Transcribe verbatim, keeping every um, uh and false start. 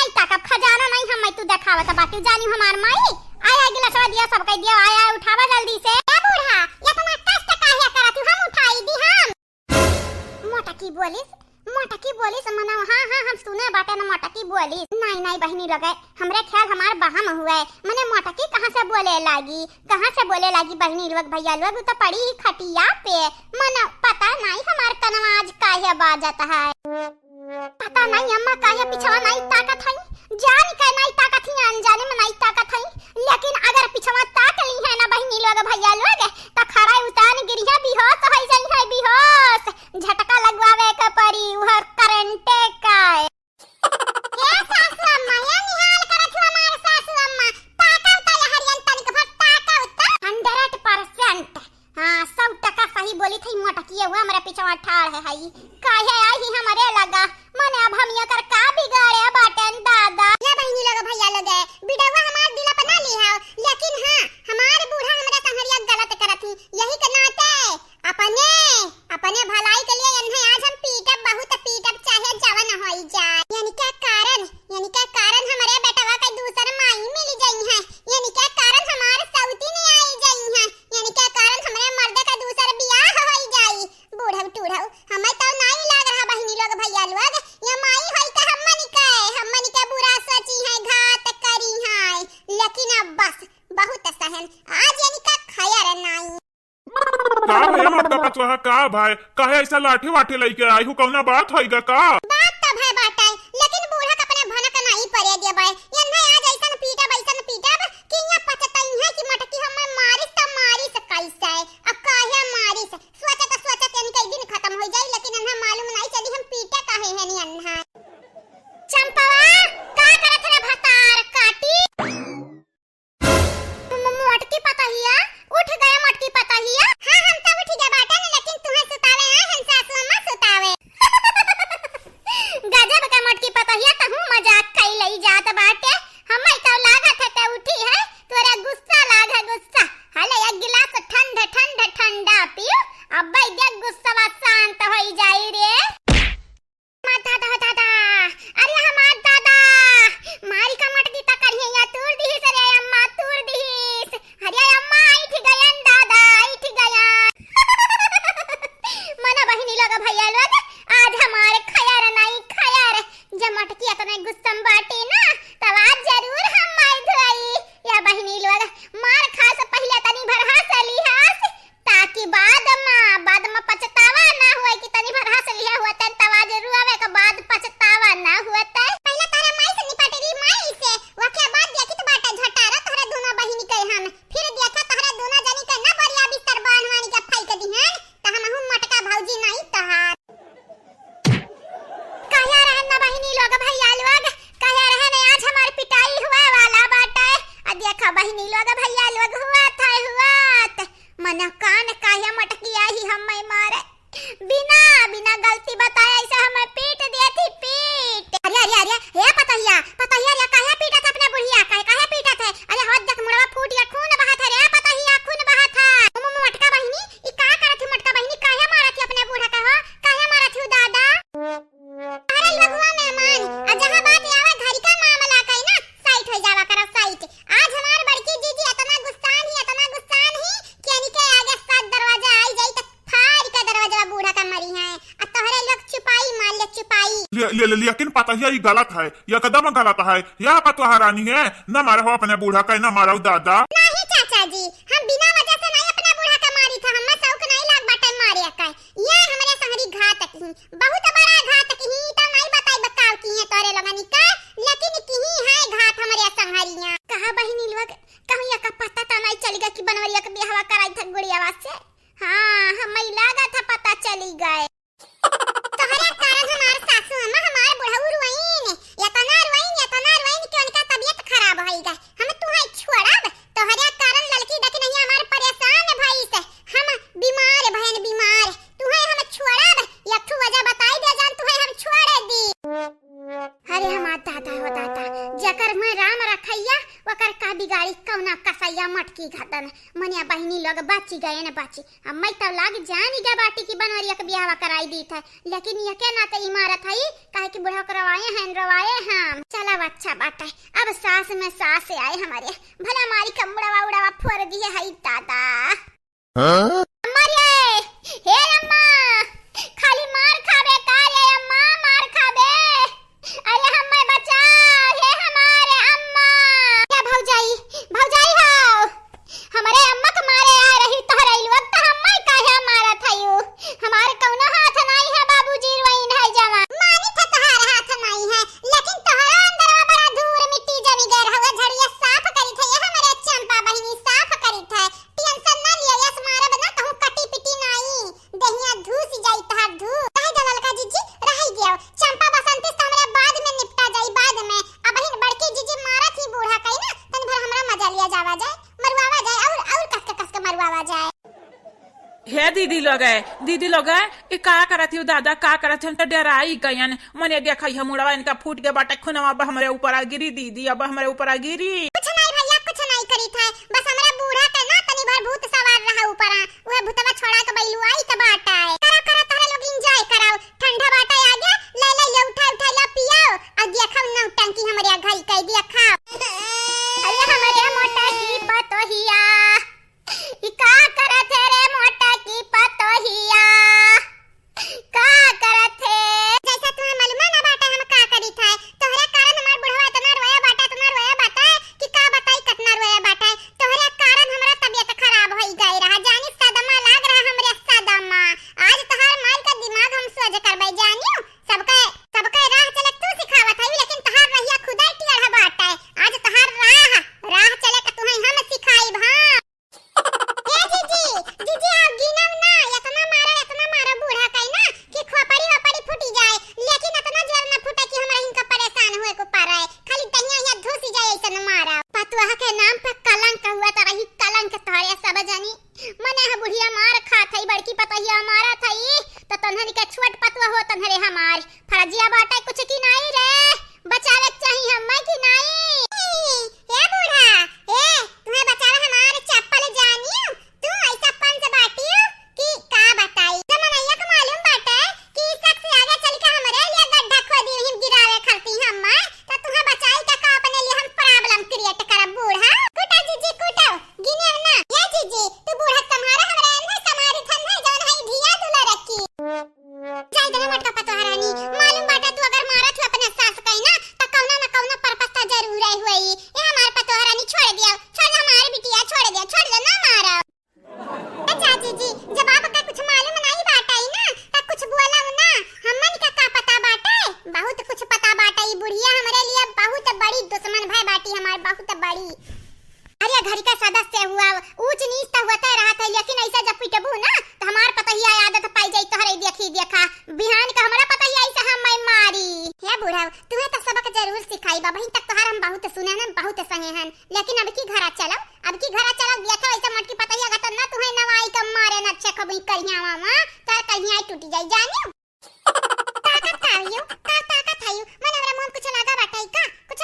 आई ताकब खजाना नहीं हम, मैं तू देखावत बाटू, जानी हमार माई। आय, आय, गिलासवा दिया, सबके दिया, आय, आय, उठावा जल्दी से। ए बूढ़ा, इतना कष्ट काहे करत हू, हम उठाई दी हम। मोटकी बोलिस, मोटकी बोलिस, मने, हाँ, हाँ, हम सुने बाटे न मोटकी बोलिस। नहीं, नहीं, बहिनी लोग, हमरे ख्याल हमार बहम हुए, मने मोटकी कहाँ से बोले लागी, कहाँ से बोले लागी बहिनी लोग, भैया लोग, उ तो पड़ी ही खटिया पे, मने पता नहीं हमार कनवा आज काहे बाजत है। पता नहीं अम्मा काहे पिछवा नहीं ताकत हई, जान के नहीं ताकत ही, अनजाने में नहीं ताकत हई, लेकिन अगर पिछवा ताक ली है ना बहिनी लोग, भैया लोग, त खड़ा उतान गिरिया, बेहोश होई जाई है, बेहोश। झटका लगवावे के पड़ी, उहर करंटे का। ए सासू अम्मा, ए निहाल करत हुआ हमार सासू अम्मा, ताकव त लहरियन तनिक भर ताकव त। हंड्रेड परसेंट। हाँ, सौ टका सही बोली थी मोटकिया हुआ, हमरे पिछवा ठाड़ है हई। काहे आई ही हमरे लगा? मने अब हम एकर का बिगाड़े बाटेन दादा? ये बहिनी लोग, भैया लोग, बिडवा हमार दिल पर ना लिहाओ, लेकिन हाँ, हमार बूढ़ा हमरे संगरिया गलत करत ही, यही के नाते अपने, अपने भलाई के लिए इन्हें आज हम पीटब, बहुत पीटब, चाहे जवन होई जाए। इनके कारण, इनके कारण हमरे बेटवा के दूसर माई मिल जाई है, इनके कारण हमार सौतीन आई जाई है, इनके कारण हमरे मर्द का दूसर बियाह होई जाई। बूढ़ऊ टूढ़ऊ, हमें तो नाई लाग रहा बहिनी लोग, भैया लोग, ये माई होई का हमनी के, हमनी के बुरा सोची है, घात करी है, लेकिन अब बस, बहुत सहन, आज इनका खैर नाई। का भैया मोटका पचोहा, का भाई, काहे ऐसा लाठी वाठी लइके आई हूँ, कौना बात होइगा का? बात तो भय बाटे, लेकिन बूढ़ा के अपने भनक नहीं पड़े देबे। इन्हें आज ऐसन पीटब, ऐसन पीटब कि इहाँ पछताई है कि मोटकी हमें मारिस तो मारिस कैसे, अब काहे मारिस। सोचत सोचत इनके दिन खत्म हो जाई, लेकिन इन्हें मालूम नहीं चली हम पीटे काहे है नी अन्हा। चंपवा, का करत रे भतार काटी? मो-, मोटकी पतहिया, उठ गए मोटकी पतहिया। हाँ, हम तो उठ गए बाटे न, लेकिन तुम्हें सुतावे आए हैं सासू अम्मा सुतावे। गजब का मोटकी पतहिया, तहूँ मजाक कई लई जात बाटे। हमें तो लागत है ते उठी है, तोरा गुस्सा लाग है गुस्सा। हले एक गिलास ठंड ठंड ठंडा पियो, अब देख गुस्सा शांत होई जाई रे। हमार दादा हो दादा, अरे हमार दादा, मारी का मटकी तकड़िए या तूर दिहिस रे अम्मा, तूर दिहिस। अरे अम्मा, ऐठ गयन दादा, ऐठ गयन। मना बहिनी लोग, भैया लोग, आज हमार खयर नहीं खयर। जब मटकी इतने गुस्सा में बाटे ना, तब आज जरूर हम मार धोई। या बहिनी लोग, मार खाए से पहिले तनी भर हंस लिहास, ताकि बाद मा, बाद मा पछतावा ना होए कि तनी भर हंस लिहे होते, तब आज रुआवे के बाद पछतावा ना होते। पहिले तोहरे माई से निपट ली, माई से, ओके बाद देखित बाटे झटारा तोहरे दोनों बहिनी के हम। फिर देखा तोहरे दोनों जनी के ना बोरिया बिस्तर बांध वानी के फेंक दिहन, त हमहू मोटका भौजी नहीं तोहार। कहे रहन ना बहिनी लोग, भैया लोग, कहे रहन आज हमार पिटाई हुए वाला बाटे। आ देखा बहिनी लोग, भैया लोग, हुआ था, हुआ था। मना कान काहे मटकिया ही हमें मारे। बिना, बिना गलती बताए ऐसे हमें पीट दिए थी, पीट। अरे, अरे, अरे, हे पतहिया, पतहिया रे, काहे पीटत है अपने बुढ़िया? काहे, काहे पीटत है? अरे, हाथ देख, मुड़वा फूट गया, खून बहत है रे, पतहिया, खून बहत है। मो-, मो-, मोटका बहिनी, ई का करत है मोटका बहिनी? काहे मारत है अपने बूढ़ा का हो? काहे मारत है दादा? अरे, लगुआ मेहमान, आ जहाँ बात आवे, घर का मामला कही ना, साइड हो जावा करो, साइड। आज हमार बड़की जीजी इतना गुस्सान ही, इतना गुस्सान ही कि इनके आगे सात दरवाजा आई जाई त फाड़ के दरवाजा बूढ़ा का मरी है। आ तोहरे लोग चुपाई मार ले, चुपाई। ले, ले, ले, लेकिन पतहिया ई गलत है, एकदम गलत है। यह पतोहा रानी है, न मारो अपने बूढ़ा का, न मारो दादा। नहीं चाचा जी, हम बिना वजह से नहीं अपने बूढ़ा का मारी था, हमें शौक नहीं लाग बाटे मारे का। ये हमरे संहरी घात की, बहुत बड़ा घात की, तो नहीं बताई बताओ की है तोरे लोगनी का, लेकिन की है घात हमरे संहरिया। कहा बहिनी लोग, कहूँ एका पता तो नहीं चलिगा कि बनवरिया के बियाहवा कराई था गुड़ियावा से। हाँ, हमें लागा था पता चली गए। तोहरे कारण हमार सासू अम्मा, हमार बुढ़ऊ रोइन, एतना रोइन, एतना रोइन कि उनका तबीयत खराब होई गए। हम तुहे छोड़ब, तोहरे कारण लड़की देखी नहीं हमार परेशान भई से। हम बीमार भयन बीमार, तुहे हम छोड़ब, एक ठू वजह बताई दे जान, तुहे हम छोड़ दी। अरे हमार दादा हो दादा, जेकर में राम रखैया, ओकर का बिगाड़ी कौना कसैया मटकी घटन। मनिया बहिनी लोग बची गए न बची। अब मैं तो लाग जानी गा बाटी की बनवरिया के बियाहवा कराई दी था, लेकिन ये के नाते इमारत है, काहे कि बुढ़ा करवाए हैं, रवाए हैं। चला बा, अच्छा बाटे, अब सास में सास आए हमरे, भला मारी का मुड़वा उड़वा फोर दिए हई दादा। हाँ? अम्मा रे, हे अम्मा, खाली मार खाबे का रे अम्मा, मार खाबे? अरे हम्मे बचा, हे हमारे अम्मा। या भौजाई, भौजाई हो, हमरे अम्मा के मारे आ रही तोहरे लोग, त हम्मे काहे मारत हयू? हमार कौनो हाथ नाई है बाबूजी, रोइन है जवान। मानी था तोहार हाथ नाई है, लेकिन तोहरा अंदरवा बड़ा धूर मिट्टी जमी गए रहा, झड़िया साफ करी थे, ये हमरे चंपा बहिनी साफ करी थे। टेंशन ना लिया, यस मारब ना कहूँ कटी पिटी नाई, देहिया धूस जाई तोहार धूस। रह जा ललका जीजी, रह गयो। चंपा बसंती से हमरा बाद में निपटा जाई, बाद में। अबहिन बड़की जीजी मारत ही बूढ़ा कही ना, तनी भर हमरा मजा लिया जावा जाए, मरुआवा जाए, और, और कस के, कस के मरुआवा जाए। हे दीदी लोग, दीदी लोग, ई का करत हियो दादा, का करत हियो? हम तो डराई गयन। मने देखा, ये मुड़वा इनका फूट के बाटे, खुनवा अब हमरे ऊपर आ गिरी दीदी, अब हमरे ऊपर आ गिरी। कुछ नहीं भैया, कुछ नहीं करी था, बस हमरा बूढ़ा के ना तनी भर भूत सवार रहा ऊपर आ, उहे भूतवा छोड़ा के बैलू आई त बाटे। करा, करा, तहरा लोग enjoy कराओ, ठंडा बाटे आगे, ले, ले, ले, उठा, उठा, ले पियाओ, आ देखा नौटंकी हमरे घर कई देखा। अरे हमरे मोटा की पतोहिया, ई का करत है रे मोटा की पतोहिया? का करत है? जैसा तुम्हें मालूम ना बाटे हम का करी था। तोहरे कारण हमार बुढ़वा इतना रोया बाटे, इतना रोया बाटे कि का बताई कितना रोया बाटे। तोहरे कारण हमरा तबियत खराब होई गई रहा। जानी सदमा लाग रहा हमरे सदमा। आज तोहार माई का दिमाग हम सोझ करबै जानियो। सबके, सबके राह चले तू सिखावत हई, लेकिन तोहार रहिया खुदै टेढ़ा बाटे। आज तोहार राह, राह चले का तुहैं हम सिखाइब, हाँ। ए जीजी, जीजी, आओ गिनब ना, इतना मारो, इतना मारो बूढ़ा कई ना कि खोपड़ी वोपड़ी फूटी जाए, लेकिन इतना जोर ना फूटे कि हमरा इनका परेशान हुए को पारा है, खाली दहिया हिया धुस जाए ऐसन मारा। पतुआ के नाम पे कलंक हुआ तो रही कलंक तोहरे सब जनी। मने ह बुढ़िया मार खात हई, बड़की पतोहिया मारत हई, तो तन्हन के छोट पतुआ हो तन्हरे हमार। फर्जिया बाटे कुछ की नाई रे, बचावे के चाही हम्मे की नाई? ए बूढ़ा, ए, तुम्हें बचावे हमार चप्पल जानियो, तू ऐसा पंच बाटियो कि का बताई। जमनैया को मालूम बाटे कि ई शख्स आगे चल के हमरे लिए गड्ढा खोदी, हिम गिरावे खरती हम्मे, तो तुम्हें बचाई का, का अपने लिए हम problem create करब बूढ़ा। कुटा जीजी कुटा, गिने ना। या जीजी, तू बूढ़ा तुम्हारा हमरा अंदर समारी थन है, जौन है धिया दुला रखी। जाई दे मोटका पतोह रानी, मालूम बाटे तू अगर मारत हो अपने सास कहीं ना, त कौनो न कौनो purpose त जरूर है हुई। ए हमार पतोह रानी छोड़ दिया, छोड़ दे हमारे बिटिया, छोड़ दिया, छोड़ दे ना मारो। ए चाची जी, जब आपका कुछ मालूम नहीं बाटे ना, त कुछ बोला ना, हमन का का पता बाटे? बहुत कुछ पता बाटे, ई बुढ़िया हमरे लिए बहुत बड़ी दुश्मन भय बाटी, हमार बहुत बड़ी। अरे घर का सदस्य हुआ, ऊंच नीच त होते रहत है, लेकिन ऐसा जब पिटबू ना त हमार पतोहिया आदत पाई जाई तोहरे देखी देखा। बिहान का हमरा पतोहिया ऐसा हम मैं मारी। हे बूढ़ा, तुहे त सबक जरूर सिखाई बा, बहिन तक तोहार हम बहुत सुने हन, बहुत सहे हन, लेकिन अब की घरा चलब, अब की घरा चलब देखा ऐसा मोटकी पतोहिया का त ना तुहे नवाई का मारे ना चेक बुई करिया मामा, तोर करिया टूटी जाई जानियो। ताकत का हइयो? का ताकत हइयो? मन हमरा मुंह कुछ लागा बाटे का? कुछ